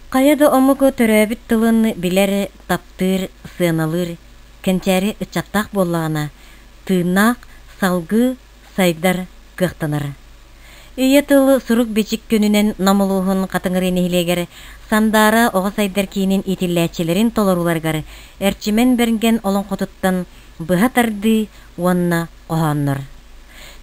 Хайа да омук төрөөбүт тылын билэр, таптыыр, сыаналыыр, кэнчээри ыччаттаах буоллаҕына, тыыннаах, салгыы сайдар кыахтанар. Ийэ тыл сурук-бичик күнүнэн Нам улууһун Хатыҥырыы нэһилиэгэр Сандаара оҕо сайдар киинин иитиллээччилэрин толорууларыгар Эрчимэн Бэргэн олоҥхотуттан быһа тардыы уонна хоһооннор.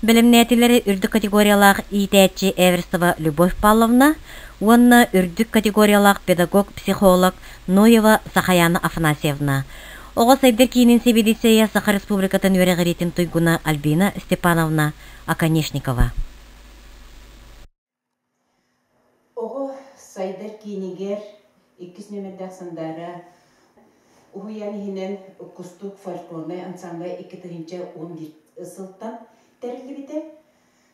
Бэлэмнээтилэр үрдүк категориялаах иитээччи Эверстова Любовь Павловна уонна үрдүк категориялаах педагог-психолог Ноева Сахаяна Афанасьевна. Оҕо сайдар киинин сэбиэдиссэйэ Саха Республикатын үөрэҕириитин туйгуна Альбина Степановна Оконешникова. Оҕо сайдар киинигэр иккис нүөмэрдээх Сандаара уһуйаан иһинэн Кустук фольклорнай ансамбла 2011 сылтан тэриллибитэ.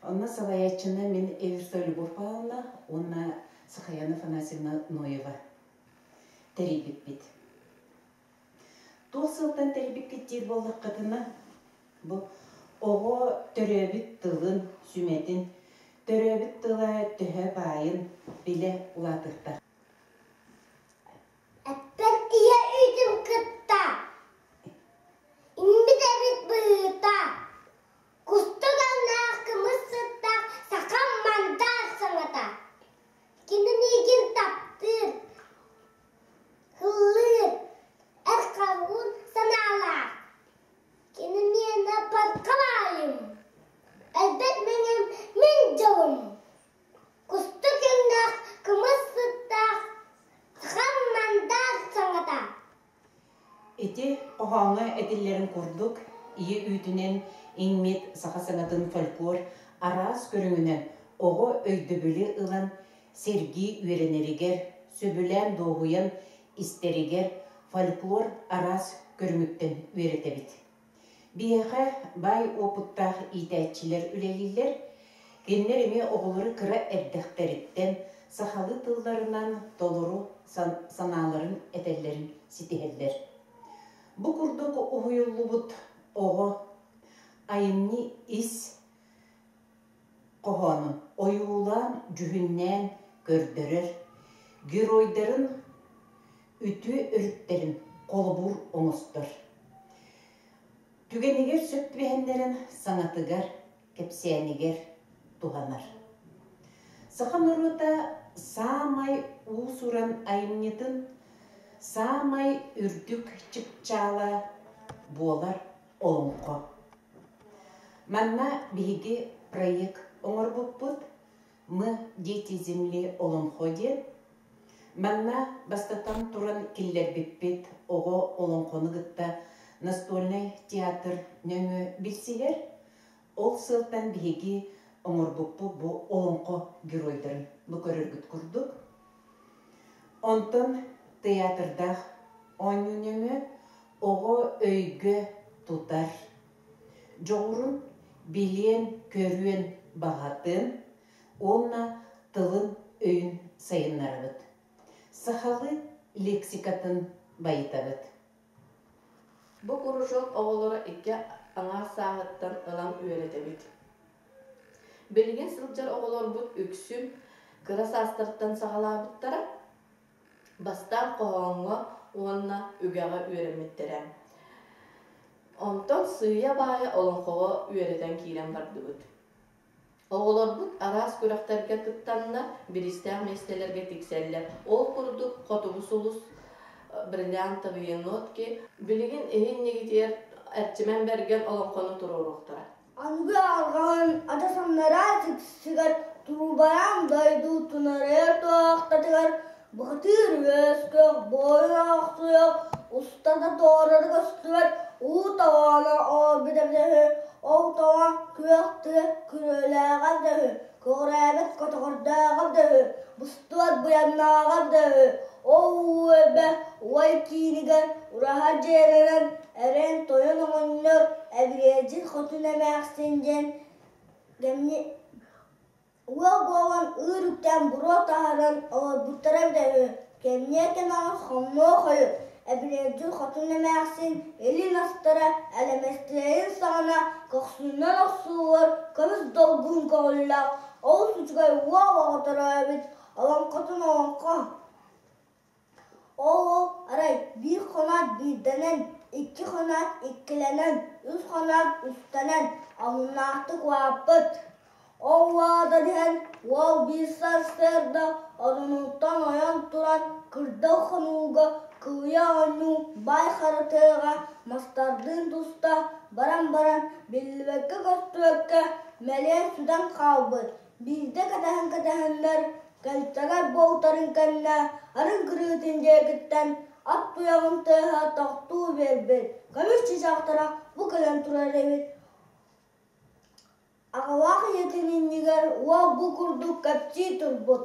Онно салайааччыны мин Эверстова Любовь Павловна уонна Сахаяна Афанасьевна Ноева тэрийбиппит. Туох сылтан тэрийбиккит диир буоллаххытына, бу оҕо төрөөбүт тылын, сүмэтин, төрөөбүт тыла төһө баайын билэ улаатыахтаах. Эппэр ийэ үүтүн кытта иҥмит эбит быһыыта, кустук аҥнаах кымыс сыттаах сахам мандаар саҥата. Кини миигин таптыыр, Ыллыыр, эр халлыын санаалаах, кини миэнэ барҕа баайым, өлбөт мэҥэм мин дьолум, кустук өҥнөөх кымыс сыттаах хам мандаар саҥата. Ити хоһооҥҥо этиллэрин курдук, ийэ үүтүнэн иҥмит саха саҥатын фольклор араас көрүҥүнэн оҕо өйдөбүлү ылан сэргии үөрэнэригэр, сөбүлээн дуоһуйан истэригэр фольклор араас көрүҥүттэн үөрэтэбит. Биһиэхэ баай уопуттаах иитээччилэр үлэлииллэр. Кинилэр эмиэ оҕолору кыра эрдэхтэриттэн сахалыы тылларынан толору санааларын этэллэрин ситиһэллэр. Бу курдук уһуйуллубут оҕо айымньы ис хоһоонун ойуулаан-дьүһүннээн көрдөрөр, геройдарын үтүө өрүттэрин холобур оҥостор. Түгэнигэр сөп түбэһиннэрэн саҥатыгар, кэпсээнигэр туһанар. Саха норуота саамай уус-уран айымньытын саамай үрдүк чыпчаала буолар олоҥхо. Манна биһиги проект оҥорбуппут «Мы дети земли олоҥхо» диэн. Манна бастатан туран киллэрбиппит оҕо олоҥхону кытта настольнай театр нөҥүө билсиһэр. Ол сылтан биһиги оҥорбуппут бу олоҥхо геройдарын бу көрөргүт курдук. Онтон тыйаатырдаах оонньуу нөҥүө оҕо өйгө тутар, дьоҕурун билиэн-көрүөн баҕатын уонна тылын өйүн сайыннарабыт, сахалыы лексикатын байытабыт. Бу кружок оҕолоро икки аҥаар сааһыттан ылан үөрэтэбит. Билигин сылдьар оҕолорбут үксүн кыра саастарыттан саҕалаабыттара. Бастаан хоһооҥҥо уонна үгэҕэ үөрэммиттэрэ. Онтон сыыйа-баайа олоҥхоҕо үөрэтэн киирэн бардыбыт. Оҕолорбут араас күрэхтэргэ кыттаннар, бириистээх миэстэлэргэ тиксэллэр. Ол курдук Хотугу сулус, Бриллиантовые нотки билигин иһин-ньигитигэр Эрчимэн Бэргэн олоҥхону туруоруохтара. Аныгы арҕаһын ата-самнараа сиксигэр Турбараан дойду тунарыйар туоһахтатыгар бухатыыр үөскүөх, буойун аахсыйыах, устата туорары көстүбэт уу тоҕооно оорбут эбитэ үһү, ол тоҕо күөх тыа күрүөлээҕэ эбитэ үһү, көҕүрээбэт көтөҕөрдөөҕө эбитэ үһү, быстыбат быйаннааҕа эбитэ үһү. Ол уу эбэ уай киинигэр ураһа дьиэлэнэн Эрэн тойон оҕонньор Эбириэдьит хотун эмээхсин диэн кэмни уол буолан ыыр үктээн буруо таһааран олорбуттара эбитэ үһү. Кэмниэ кэнэҕэс хомнуо хойут Эбириэдьит хотун эмээхсин илин астара элэмэстилэрин саҕана көхсүнэн охсуллар көмүс долгун көҕүллээх олус үчүгэй уол оҕо төрөөбүт олоҥхотун олоҥхо. Ол-ол арай биир хоноот биирдэнэн, икки хоноот иккилэнэн, үс хоноот үстэнэн омуннаахтык улааппыт. Ол улаатан иһэн уол биир сарсыарда орунуттан ойон туран кырдал хонууга кылыйа оонньуу баай хара тыаҕа мастардыын туста баран баран биллибэккэ-көстүбэккэ мэлийэн сүтэн хаалбыт. Биирдэ кэтэһэн-кэтэһэннэр кэлтэгэр буолтарын кэннэ арын кырыытын диэкиттэн ат туйаҕын тыаһа тохтуу биэрбит, көмүс чыычаахтара бу кэлэн турар эбит. Аҕалаах ийэтин иннигэр уол бу курдук кэпсии турбут: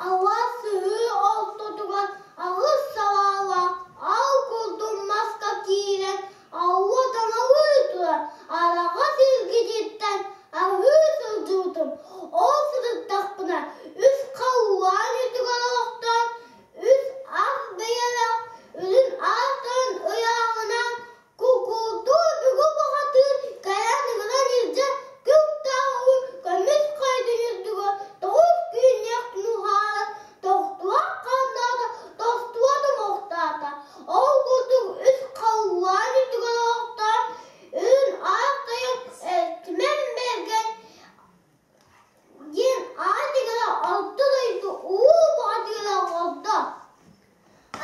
Алаас сыһыы ортотугар аҕыс салаалаах аал курдук маска киирэн алла таналыы турар араҕас илгититтэн аһыы сылдьыбытым. Ол сырыттахпына үс халлаан үрдүгэр олохтоон, үс ах бэйэлээх үрүҥ ааттарын ыйааҕынан Кукултуу бүгү бухатыыр кэлэн ыҥыран илдьэ күк-тааҕы көмүс хайдын үрдүгэр тоҕус күннээх тунуһааран тохтуох ханнаата, тостуо тумуһтаата. Ол курдук үс халлаан үрдүгэр олохтоон, үрүн аах тайах Эрчимэн Бэргэн диэн аат игирэ орто дойду улуу бухатыыра оҥордо.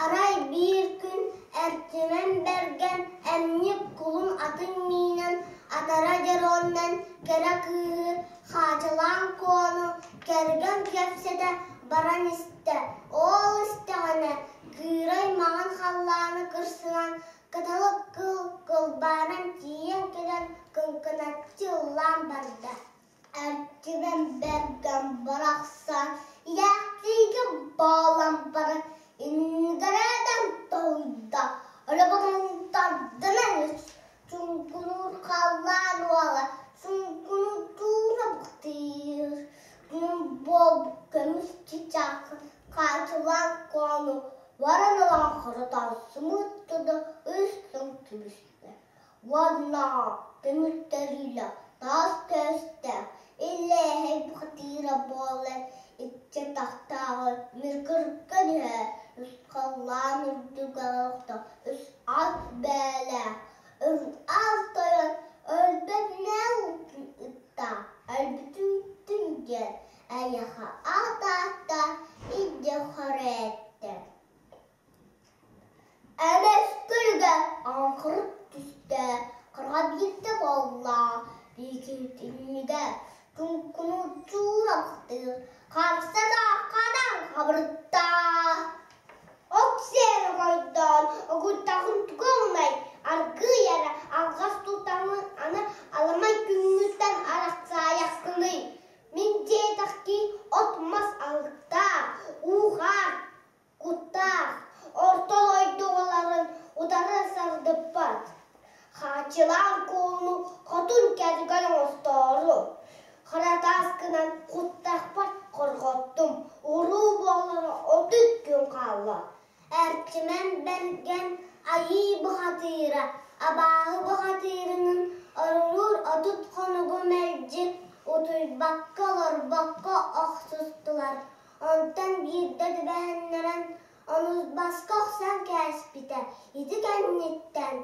Арай биир күн Эрчимэн Бэргэн эмньик кулун атын миинэн атара дьоруоннан кэрэ кыыһы Хаачылаан Куону кэргэн кэпсэтэ баран истэ. Ол истэҕинэ кыырай маҥан халлааны кырсынан кыталык кыл кылбааран тиийэн кэлэн кыҥкыначчы ыллаан барда. Эрчимэн Бэргэн барахсан ийээхтиигэ буолан баран иннигэрээдэн тоһуйда, өрөбөтүн тардынан ис, чуҥкунуур халлаан уола чуҥкунуу туура бухтыыр, күн буолбут көмүс чычаах хаачылаан куону баран ылан хоротон сымыытта да үс сыл түбүстэ. Уонна түмүктэриилэ таас көстө, иллээһэй бухатыыра буолан иччи тахтааҕы миргырга түһэ, үс халлаан үрдүгэр олохто үс ат бээлээх, үс ас тойон өлбөт мээл ытта, өлбүтүҥтүн диэн эйиэхэ ат аатта илдьэ хорээттэ. Эмэс күлүгэ аҥхырык түстэ, кыра биирдэ буолла, биикитиннигэ чуҥкунуччуурахтыыр, харса да хадан хабырытта. Ок-сиэри хойдоон, огуттаҕын тугу ылынай, аргыый эрэ алҕас тутаммын аны аламай күҥҥүттэн арахсаайаххыный. Мин диэтэхтии от-мас алыктаах, уу-хаар куттаах, орто дойдуларын утары сардыппат, хааччылаан куолуну хотун кэргэн оҥостоору, хара таас гынан куттахпар хорҕоттум, уруу буолара 30 күн хаалла. Эрчимэн Бэргэн айыы бухатыыра, абааһы бухатыырынын орулуур 30 хонугу мэлдьи утуйбакка олорбокко охсустулар. Онтон биирдэ түбэһиннэрэн онусбаска охсон кээспитэ. Ити кэнниттэн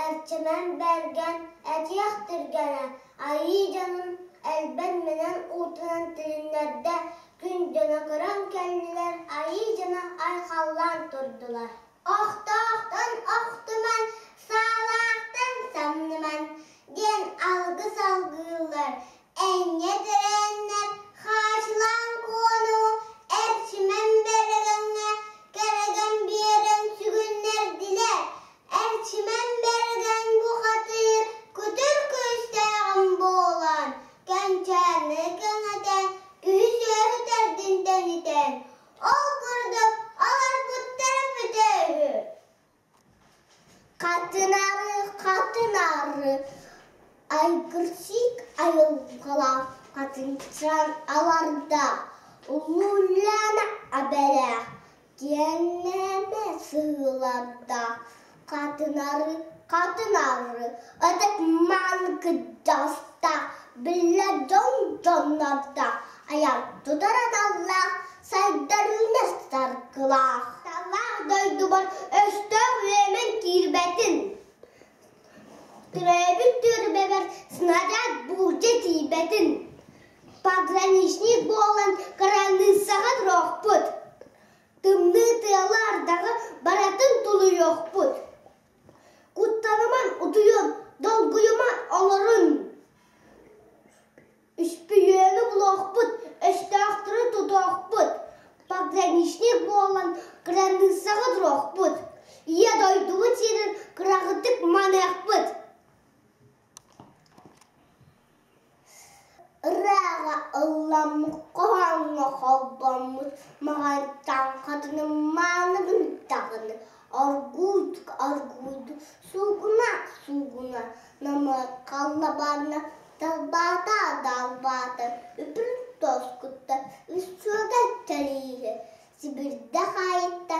Эрчимэн Бэргэн этиэх түргэнэ, айыы дьонун элбэн минэн уутунан тилиннэрдэ, күн дьоно көрөн кэллилэр, айыы дьоно айхаллаан турдулар. Охтоохтон охтуман, саалаахтан самныман диэн алгыс алгыыллар, энньэ тэрээннэр хаачылаан куону Эрчимэн Бэргэҥҥэ кэрэгэн биэрэн сүгүннэрдилэр. Эрчимэн Бэргэн бухатыыр күтүр күүстээҕим буолан, кэнчээри кэҥэтэн, күһү-сүөһү төрдүн тэнитэн, ол курдук олорбуттара бүтэ үһү. Хатын ары, хатын ары, айгырсык айылҕалаах хатыҥчаан алардаах, улуулаана абэлээх, киэннээмэ сыһыылардаах, хатын ары, хатын ары, ытык мааны кырдьаҕастаах, биллэр дьон дьоннордоох, айар тутар аналлаах, сайдар үүнэр саргылаах. Тапталлаах дойдубар өстөөх үөмэн киирбэтин. Төрөөбүт түөлбэбэр снаряд буулдьа тиийбэтин. Пограничник буолан кыраныыссаҕа туруохпут. Тымныы тыалы ардаҕы барытын тулуйуохпут. Куттаныман утуйун, долгуйуман олорун. Үспүйүөнү булуохпут, өстөөхтөрү тутуохпут, пограничник буолан кыраныыссаҕа туруохпут, Ийэ дойдубут сирин кыраҕытык маныахпыт. Ырыаҕа ылламмыт, хоһооҥҥо холбоммут маҕантан хатыным мааныбын даҕаны оргууйдук оргууйдук суугуна суугуна Намыакка-лабаанна далбаата-далбаата үпүн тоскутта үс сүөгэл тэрииһи сибирдэх аайыттан.